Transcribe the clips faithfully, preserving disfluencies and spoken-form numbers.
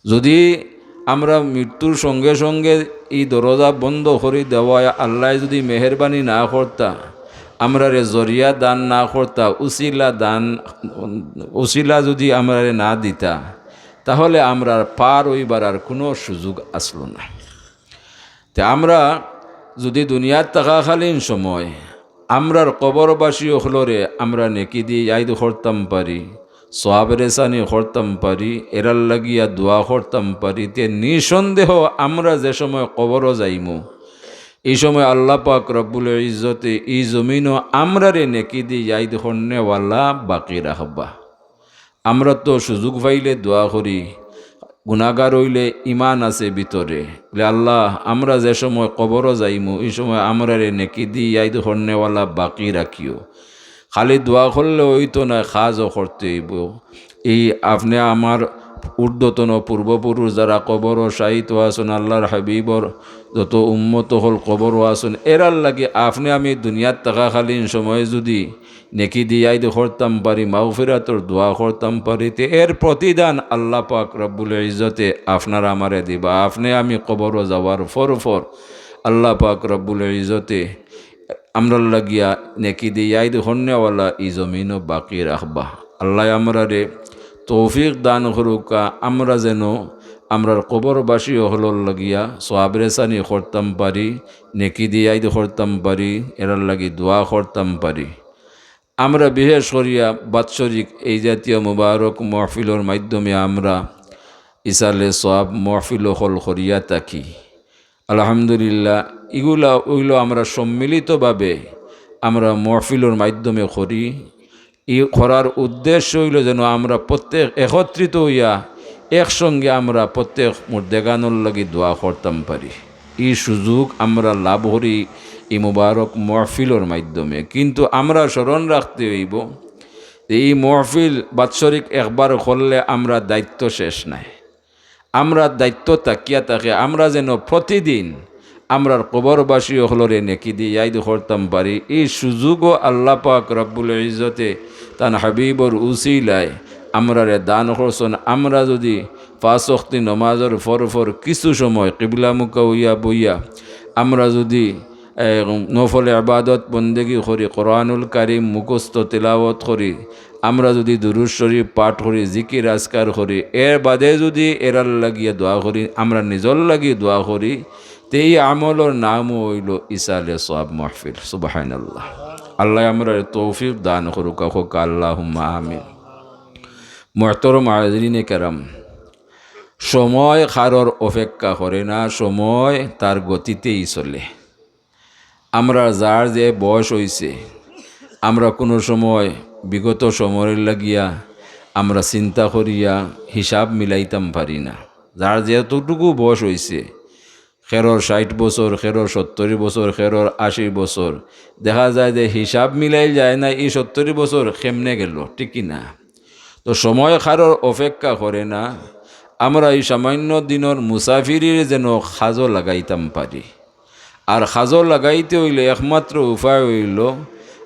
যদি আমরা মৃত্যুর সঙ্গে সঙ্গে ই দরজা বন্ধ করি দেওয়ায় আল্লায় যদি মেহেরবানি না করতা, আমরারে জরিয়া দান না করতা, উসিলা দান, উসিলা যদি আমরারে না দিতা, তাহলে আমরার পার অইবার আর কুনু সুযোগ আছলো না। তে আমরা যদি দুনিয়াত থাকাকালীন সময় আমরার কবরবাসী অকলরে আমরা নেকি দি ইয়াদ করতাম পারি, সওয়াব রেসানি করতাম পারি, এরার লাগিয়া দোয়া করতাম পারি, তে নিঃসন্দেহ আমরা যে সময় কবরো যাইমু, ই সময় আল্লাহ পাক রব্বুল ইজ্জতে ই জমিনো আমরারে নেকি দি ইয়াদ করনেওয়ালা বাকি রাখবা। আমরা তো সুযোগ পাইলে দোয়া করি, গুনাগার অইলে ইমান আছে ভিতরে। বলে, "আল্লাহ, আমরা যে সময় কবরো যাইমু, ই সময় আমরারে নেকি দি ইয়াদ করনেওয়ালা বাকি রাখিও।" খালি দোয়া করলে অইতো নায়, কাজও করতে অইবো। এই আপনে আমার ঊর্ধ্বতন পূর্বপুরুষ যারা কবরো শায়িত আছইন, আল্লাহর হাবিবর যত উম্মত অকল কবরো আছইন, এরার লাগি আপনে আমি দুনিয়াত থাকাকালীন সময় যদি নেকি দি ইয়াদ করতাম পারি, মাগফিরাতর দোয়া করতাম পারি, তে এর প্রতিদান আল্লাহ পাক রব্বুল ইজ্জতে আপনার আমারে দিবা। আপনে আমি কবরো যাওয়ার পর পর আল্লাহ পাক রব্বুল ইজ্জতে আমরার লাগিয়া নেকি দি ইয়াদ করনেওয়ালা ই জমিনো বাকি রাখবা। আল্লায় আমরারে তৌফিক দান করুক্কা, আমরা যেন আমরার কবরবাসী অকলর লাগিয়া সওয়াব রেসানি করতাম পারি, নেকি দি ইয়াদ করতাম পারি, এরার লাগি দোয়া করতাম পারি। আমরা বিশেষ করিয়া বাৎসরিক এই জাতীয় মুবারক মহফিলর মাধ্যমে আমরা ইসালে সওয়াব মহফিল অকল করিয়া থাকি। আলহামদুলিল্লাহ, ইগুলা অইলো আমরা সম্মিলিতভাবে আমরা মহফিলর মাধ্যমে করি। ই করার উদ্দেশ্য অইলো যেন আমরা প্রত্যেক একত্রিত অইয়া একসঙ্গে আমরা প্রত্যেক মুর্দেগানর লাগি দোয়া করতাম পারি। ই সুযোগ আমরা লাভ করি ই মুবারক মহফিলর মাধ্যমে। কিন্তু আমরা স্মরণ রাখতে অইবো যে ই মহফিল বাৎসরিক একবার করলে আমরা দায়িত্ব শেষ নায়। আমরা দায়িত্ব থাকিয়া থাকে, আমরা যেন প্রতিদিন আমরার কবরবাসী অকলরে নেকি দি ইয়াদ করতাম পারি। ই সুযোগও আল্লাহ পাক রব্বুল ইজ্জতে তান হাবিবর উসিলায় আমরারে দান করছইন। আমরা যদি পাঁচ ওয়াক্তি নমাজর পর পর কিছু সময় কিবলামুখা অইয়া বইয়া আমরা যদি এ, নফল ইবাদত বন্দেগি করি, কোরআনুল কারীম মুখস্থ তিলাওয়াত করি, আমরা যদি দুরূদ শরীফ পাঠ করি, জিকির আজকার করি, এর বাদে যদি এরার লাগিয়া দোয়া করি, আমরা নিজর লাগি দোয়া করি, তে ই আমলর নামও অইলো ইসালে সওয়াব মাহফিল। সুবহানাল্লাহ। আল্লায় আমরারে তৌফিক দান করুক্কা, কউক্কা আল্লাহুম্মা আমিন। মুহতারাম হাজিরিনে কেরাম, সময় কারোর অপেক্ষা করে না, সময় তার গতিতেই চলে। আমরা যার যে বয়স অইছে, আমরা কুনু সময় বিগত সময়র লাগিয়া আমরা চিন্তা করিয়া হিসাব মিলাইতাম পারি না। যার যতটুকু বয়স অইছে, কেরোর ষাইট বছর, কেরোর সত্তরি বছর, কেরোর আশি বছর, দেখা যায় যে হিসাব মিলাইল যায় না, ই সত্তরি বছর কেমনে গেলো, ঠিক কি না? তো সময় কারোর অপেক্ষা করে না। আমরা ই সামান্য দিনর মুসাফিরিরে যেন কাজো লাগাইতাম পারি। আর কাজো লাগাইতে অইলে একমাত্র উপায় অইলো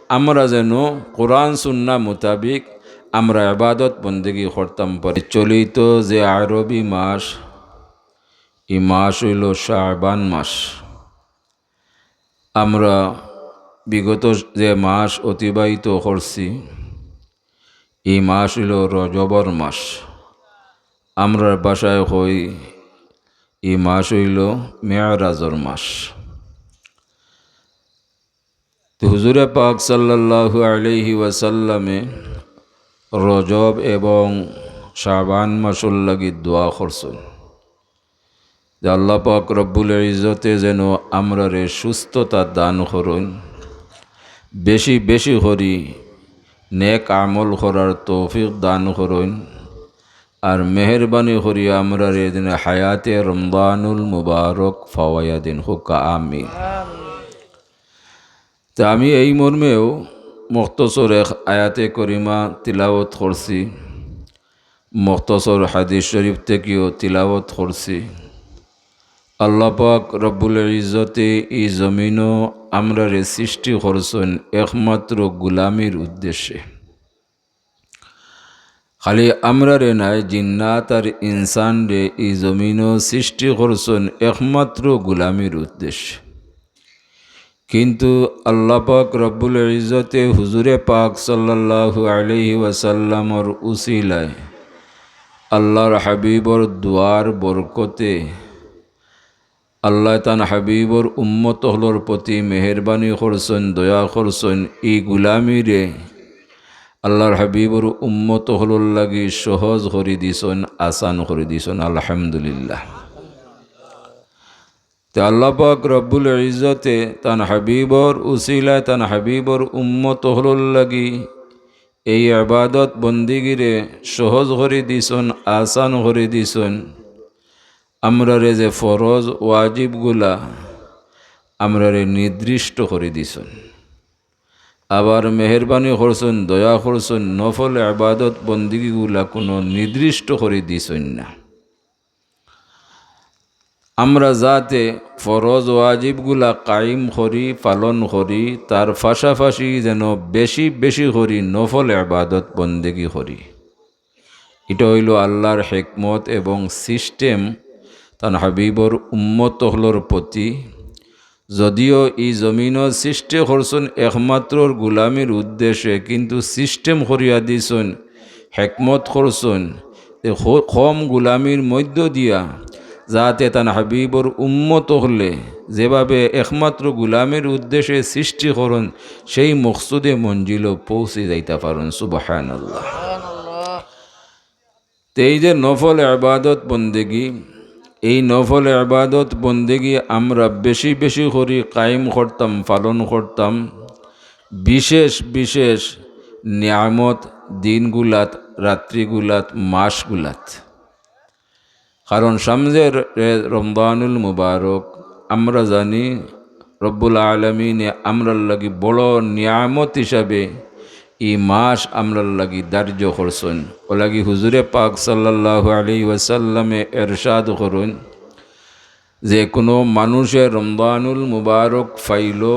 আমরা যেন কোরআন সুন্নাহ মোতাবিক আমরা ইবাদত বন্দেগি করতাম পারি। চলিত যে আরবি মাস, ই মাস অইলো শাবান মাস। আমরা বিগত যে মাস অতিবাহিত করছি, ই মাস অইলো রজবর মাস। আমরার ভাষায় কই, ই মাস অইলো মেরাজর মাস। তো হুজুরে পাক সাল্লাল্লাহু আলাইহি ওয়াসাল্লামে রজব এবং শাবান মাসর লাগি দোয়া করছইন যে আল্লাহ পাক রব্বুল ইজ্জতে যেন আমরারে সুস্থতা দান করইন, বেশি বেশি করি নেক আমল করার তৌফিক দান করইন, আর মেহেরবানি করি আমরারে যেন হায়াতে রমজানুল মুবারক ফাওয়াইয়া দেইন, কউক্কা আমিন। তে আমি এই মর্মেও মুখতসর এক আয়াতে করিমা তিলাওয়াত করছি, মুখতসর হাদিস শরীফ থাকিও তিলাওয়াত করছি। আল্লাহ পাক রব্বুল ইজ্জতে ই জমিনো আমরারে সৃষ্টি করছইন একমাত্র গুলামির উদ্দেশ্যে। খালি আমরারে নায়, জিন্নাত আর ইনসানরে ই জমিনো সৃষ্টি করছইন একমাত্র গুলামির উদ্দেশ্যে। কিন্তু আল্লাহ পাক রব্বুল ইজ্জতে হুজুরে পাক সাল্লাল্লাহু আলাইহি ওয়াসাল্লামর উসিলায়, আল্লাহর হাবিবর দোয়ার বরকতে, আল্লায় তান হাবিবর উম্মত অকলর প্রতি মেহেরবানি করছইন, দয়া করছইন। ই গুলামিরে আল্লাহর হাবিবর উম্মত অকলর লাগি সহজ করি দিছইন, আসান করি দিছইন। আলহামদুলিল্লাহ। তে আল্লাহ পাক রব্বুল ইজ্জতে তান হাবিবর উসিলায় তান হাবিবর উম্মত অকলর লাগি এই ইবাদত বন্দিগিরে সহজ করি দিছইন, আসান করি দিছইন। আমরারে যে ফরজ ওয়াজিবগুলা আমরারে নির্দিষ্ট করি দিছইন, আবার মেহেরবানি করছইন, দয়া করছইন, নফল ইবাদত বন্দিগিগুলা কুনু নির্দিষ্ট করি দিছইন না। আমরা যাতে ফরজ ওয়াজিবগুলা কায়েম করি, পালন করি, তার পাশাপাশি যেন বেশি বেশি করি নফল ইবাদত বন্দেগি করি। ইটা অইলো আল্লাহর হিকমত এবং সিস্টেম তান হাবিবর উম্মত অকলর প্রতি। যদিও ই জমিনো সৃষ্টি করছইন একমাত্র গুলামির উদ্দেশ্যে, কিন্তু সিস্টেম করিয়া দিছইন, হিকমত করছইন, তে হ-, কম গুলামির মধ্য দিয়া যাতে তান হাবিবর উম্মত অকলে যেভাবে একমাত্র গুলামির উদ্দেশ্যে সৃষ্টি করইন, সেই মকসুদে মঞ্জিলো পৌঁছি যাইতা পারইন। সুবহানাল্লাহ। তে এই যে নফল ইবাদত বন্দেগি, এই নফল ইবাদত বন্দেগি আমরা বেশি বেশি করি কায়েম করতাম, পালন করতাম, বিশেষ বিশেষ নিয়ামত দিনগুলাত, রাত্রিগুলাত, মাসগুলাত। কারণ সামনের রমজানুল মুবারক, আমরা জানি রব্বুল আলামিনে আমরার লাগি বড় নিয়ামত হিসাবে ই মাস আমরার লাগি ধার্য করছইন। অউ লাগি হুজুরে পাক সাল্লাল্লাহু আলাইহি ওয়াসাল্লামে এরশাদ করইন যে কুনু মানুষে রমজানুল মুবারক পাইলো,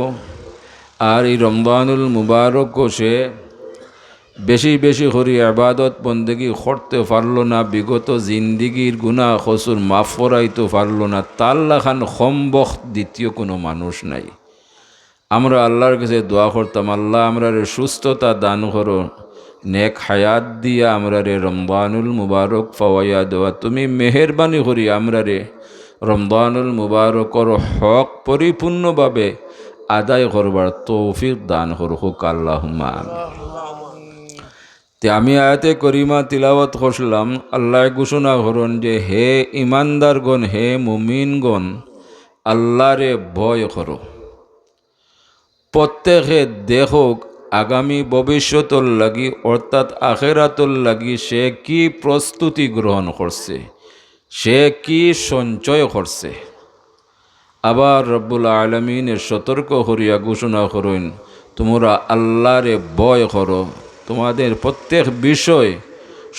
আর ই রমজানুল মুবারকো সে বেশি বেশি করি ইবাদত বন্দেগি করতে পারলো না, বিগত জিন্দেগির গুনাহ কসুর মাফ করাইতে পারলো না, তার লাখান কমবখত দ্বিতীয় কুনু মানুষ নাই। আমরা আল্লাহর কাছে দোয়া করতাম, আল্লাহ, আমরারে সুস্থতা দান করো, নেক হায়াত দিয়া আমরারে রমজানুল মুবারক পাওয়াইয়া দেওয়া। তুমি মেহেরবানি করি আমরারে রমজানুল মুবারকর হক পরিপূর্ণভাবে আদায় করবার তৌফিক দান করউক, আল্লাহুম্মা আমিন। তে আমি আয়াতে করিমা তিলাওয়াত করছিলাম, আল্লায় ঘোষণা করইন যে, হে ইমানদারগণ, হে মুমিনগণ, আল্লাহরে ভয় করো। প্রত্যেকে দেখউক আগামী ভবিষ্যতর লাগি, অর্থাৎ আখেরাতর লাগি সে কি প্রস্তুতি গ্রহণ করছে, সে কি সঞ্চয় করছে। আবার রব্বুল আলামিনে সতর্ক করিয়া ঘোষণা করইন, তোমরা আল্লাহরে ভয় করো, তোমাদের প্রত্যেক বিষয়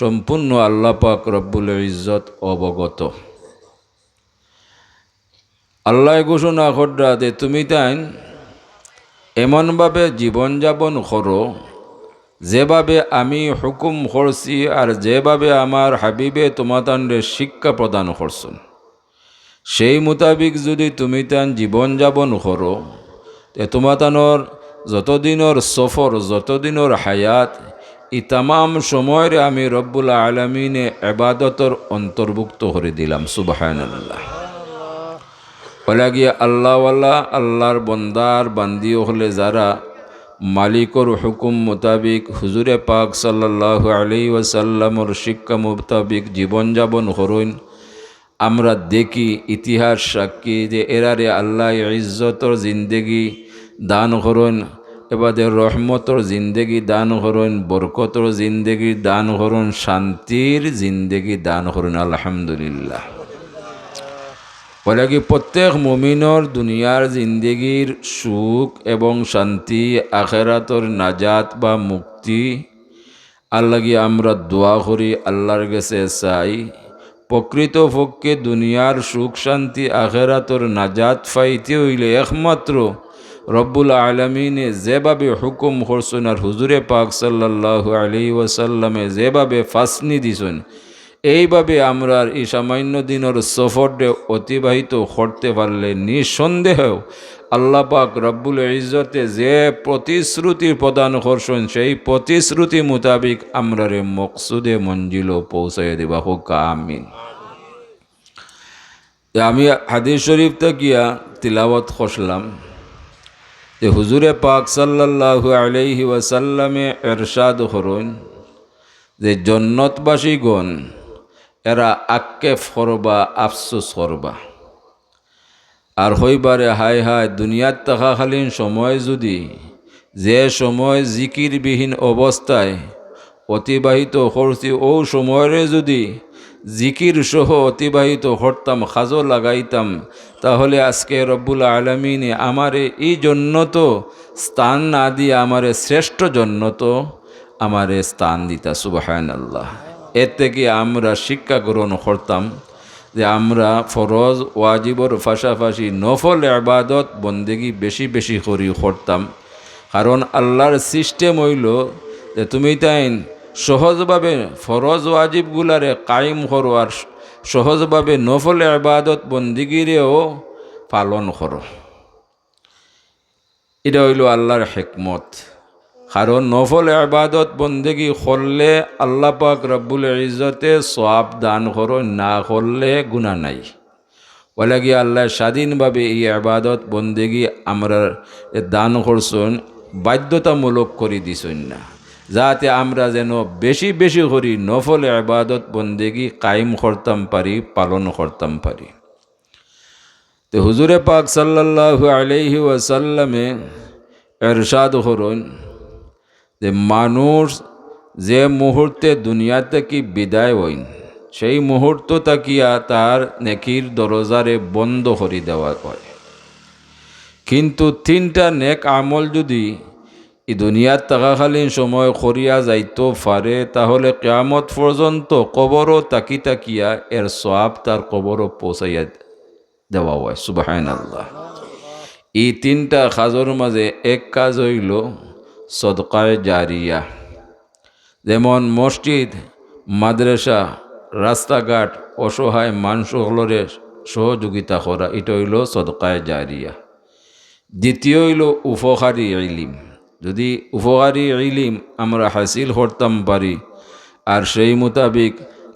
সম্পূর্ণ আল্লাহ পাক রব্বুল ইজ্জত অবগত। আল্লায় ঘোষণা কররা যে তুমি তাইন এমনভাবে জীবনযাপন করো, যেভাবে আমি হুকুম করছি আর যেভাবে আমার হাবিবে তোমাতানরে শিক্ষা প্রদান করছইন, সেই মোতাবিক যুদি তুমি তান জীবনযাপন করো, তে তোমাতানর যতদিনর সফর, যতদিনর হায়াত, ই তামাম সময়রে আমি রব্বুল আলামিনে ইবাদতর অন্তর্ভুক্ত করি দিলাম। সুবহানাল্লাহ। অউ লাগি আল্লাহওয়ালা, আল্লাহর বন্দার বান্দি অকলে যারা মালিকর হুকুম মোতাবিক, হুজুরে পাক সাল্লাল্লাহু আলাইহি ওয়াসাল্লামর শিক্ষা মোতাবিক জীবনযাপন করইন, আমরা দেখি ইতিহাস সাক্ষী যে এরারে আল্লায় ইজ্জতর জিন্দেগি দান করইন, এবাদে রহমতর জিন্দেগি দান করইন, বরকতর জিন্দেগি দান করইন, শান্তির জিন্দেগি দান করইন। আলহামদুলিল্লাহ। অউ লাগি প্রত্যেক মুমিনর দুনিয়ার জিন্দেগির সুখ এবং শান্তি, আখেরাতর নাজাত বা মুক্তি, আর লাগি আমরা দোয়া করি, আল্লাহর গেছে চাই। প্রকৃতপক্ষে দুনিয়ার সুখ শান্তি, আখেরাতর নাজাত পাইতে অইলে একমাত্র রব্বুল আলামিনে যেভাবে হুকুম করছইন আর হুজুরে পাক সাল্লাল্লাহু আলাইহি ওয়াসাল্লামে যেভাবে ফাসনি দিছইন, এইভাবে আমরার ই সামান্য দিনর সফররে অতিবাহিত করতে পারলে নিঃসন্দেহ আল্লাহ পাক রব্বুল ইজ্জতে যে প্রতিশ্রুতি প্রদান করছইন, সেই প্রতিশ্রুতি মোতাবিক আমরারে মকসুদে মঞ্জিলো পৌঁছাইয়া দিবা। কউক্কা আমিন। তে আমি হাদিস শরীফ থাকিয়া তিলাওয়াত করলাম যে হুজুরে পাক সাল্লাল্লাহু আলাইহি ওয়াসাল্লামে এরশাদ করইন যে জন্নতবাসীগণ এরা আক্ষেপ করবা, আফসোস করবা। আর কইবারে, হায় হায়, দুনিয়াত থাকাকালীন সময় যুদি, যে সময় জিকিরবিহীন অবস্থায় অতিবাহিত করছি, অউ সময়রে যুদি জিকির সহ অতিবাহিত করতাম, কাজো লাগাইতাম, তাহলে আজকে রব্বুল আলামিনে আমারে ই জন্নতো স্থান না দিয়া আমারে শ্রেষ্ঠ জন্নতো আমারে স্থান দিতা। সুবহানাল্লাহ। এর থাকি আমরা শিক্ষা গ্রহণ করতাম যে আমরা ফরজ ওয়াজিবর পাশাপাশি নফল ইবাদত বন্দেগি বেশি বেশি করি করতাম। কারণ আল্লাহর সিস্টেম অইলো যে তুমি তাইন সহজভাবে ফরজ ওয়াজিবগুলারে কায়েম করো আর সহজভাবে নফল ইবাদত বন্দেগিরেও পালন করো। ইটা অইলো আল্লাহর হিকমত। কারণ নফল ইবাদত বন্দেগি করলে আল্লাহ পাক রব্বুল ইজ্জতে সওয়াব দান করইন, না করলে গুনাহ নাই। অউ লাগি আল্লায় স্বাধীনভাবে ই ইবাদত বন্দেগি আমরারে দান করছইন, বাধ্যতামূলক করি দিছইন না, যাতে আমরা যেন বেশি বেশি করি নফল ইবাদত বন্দেগি কায়েম করতাম পারি, পালন করতাম পারি। তে হুজুরে পাক সাল্লাল্লাহু আলাইহি ওয়াসাল্লামে এরশাদ করইন যে মানুষ যে মুহূর্তে দুনিয়া থাকি বিদায় অইন, সেই মুহূর্ত থাকিয়া তার নেকির দরজারে বন্ধ করি দেওয়া অয়। কিন্তু তিনটা নেক আমল যুদি ই দুনিয়াত থাকাকালীন সময় করিয়া যাইতো পারে, তাহলে কিয়ামত পর্যন্ত কবরো থাকি থাকিয়া এর সওয়াব তার কবরো পৌঁছাইয়া দেওয়া অয়। সুবহানাল্লাহ। ই তিনটা কাজর মাঝে এক কাজ অইলো সদকায়ে জারিয়া, যেমন মসজিদ, মাদ্রাসা, রাস্তাঘাট, অসহায় মানুষ অকলরে সহযোগিতা করা, ইটা অইলো সদকায়ে জারিয়া। দ্বিতীয় অইলো উপকারী ইলিম। যুদি উপকারী ইলিম আমরা হাসিল করতাম পারি, আর সেই মোতাবিক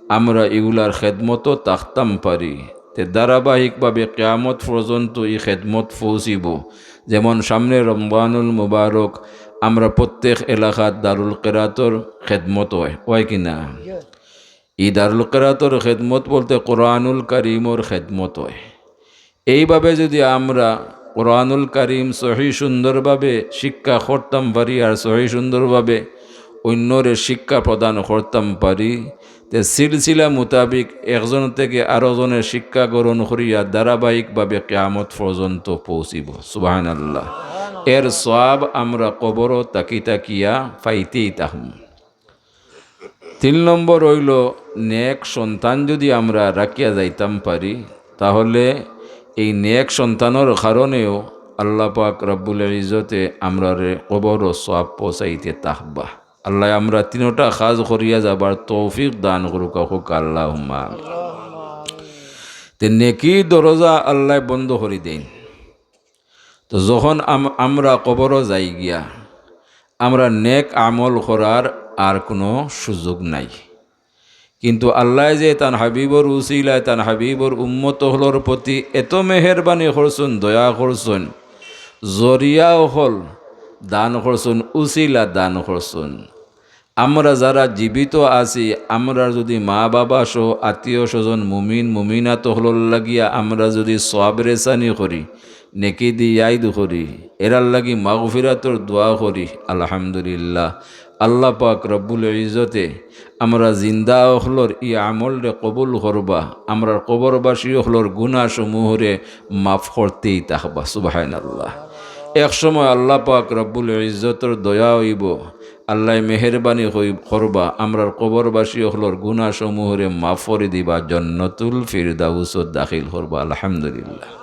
আমরা ইগুলার খেদমতো থাকতাম পারি, তে ধারাবাহিকভাবে কিয়ামত পর্যন্ত ই খেদমত পৌঁছিবো। যেমন সামনে রমজানুল মুবারক, আমরা প্রত্যেক এলাকাত দারুল কেরাতর খেদমত অয়, অয় কি না? ই দারুল কেরাতর খেদমত বলতে কোরআনুল কারীমর খেদমত অয়। এইভাবে যুদি আমরা কোরআনুল কারীম সহি সুন্দরভাবে শিক্ষা করতাম পারি আর সহি সুন্দরভাবে অইন্যরে শিক্ষা প্রদান করতাম পারি, তে সিলসিলা মোতাবিক একজন থাকি আরোজনে শিক্ষা গ্রহণ করিয়া ধারাবাহিকভাবে কিয়ামত পর্যন্ত পৌঁছিবো। সুবহানাল্লাহ। এর সওয়াব আমরা কবরো থাকি থাকিয়া পাইতেই থাকমু। তিন নম্বর অইলো, নেক সন্তান যুদি আমরা রাখিয়া যাইতাম পারি, তাহলে এই নেক সন্তানর কারণেও আল্লাহ পাক রব্বুল ইজ্জতে আমরারে কবরো সওয়াব পৌঁছাইতে থাকবা। আল্লায় আমরা তিনোটা কাজ করিয়া যাবার তৌফিক দান করুক, কউক্কা আল্লাহুম্মা আমিন। তে নেকির দরজা আল্লায় বন্ধ করি দেইন। তো যখন আম-, আমরা কবরো যাইগিয়া, আমরা নেক আমল করার আর কুনু সুযোগ নাই। কিন্তু আল্লায় যে তান হাবিবর উসিলায়, তান হাবিবর উম্মত অকলর প্রতি এত মেহেরবানি করছইন, দয়া করছইন, জরিয়া অকল দান করছইন, উসিলা দান করছইন। আমরা যারা জীবিত আছি, আমরার যুদি মা-বাবা সহ আত্মীয়-স্বজন, মুমিন-মুমিনাত অকলর লাগিয়া আমরা যুদি সওয়াব রেসানি করি, নেকি দি ইয়াদ করি, এরার লাগি মাগফিরাতর দোয়া করি, আলহামদুলিল্লাহ, আল্লাহ পাক রব্বুল ইজ্জতে আমরা জিন্দা অকলর ই আমলরে কবুল করবা, আমরার কবরবাসী অকলর গুনাহ সমূহরে মাফ করতেই থাকবা। সুবহানাল্লাহ। এক সময় আল্লাহ পাক রব্বুল ইজ্জতর দয়া অইবো, আল্লায় মেহেরবানি কই-, করবা, আমরার কবরবাসী অকলর গুনাহ সমূহরে মাফ করি দিবা, জন্নতুল ফিরদাউসত দাখিল করবা। আলহামদুলিল্লাহ।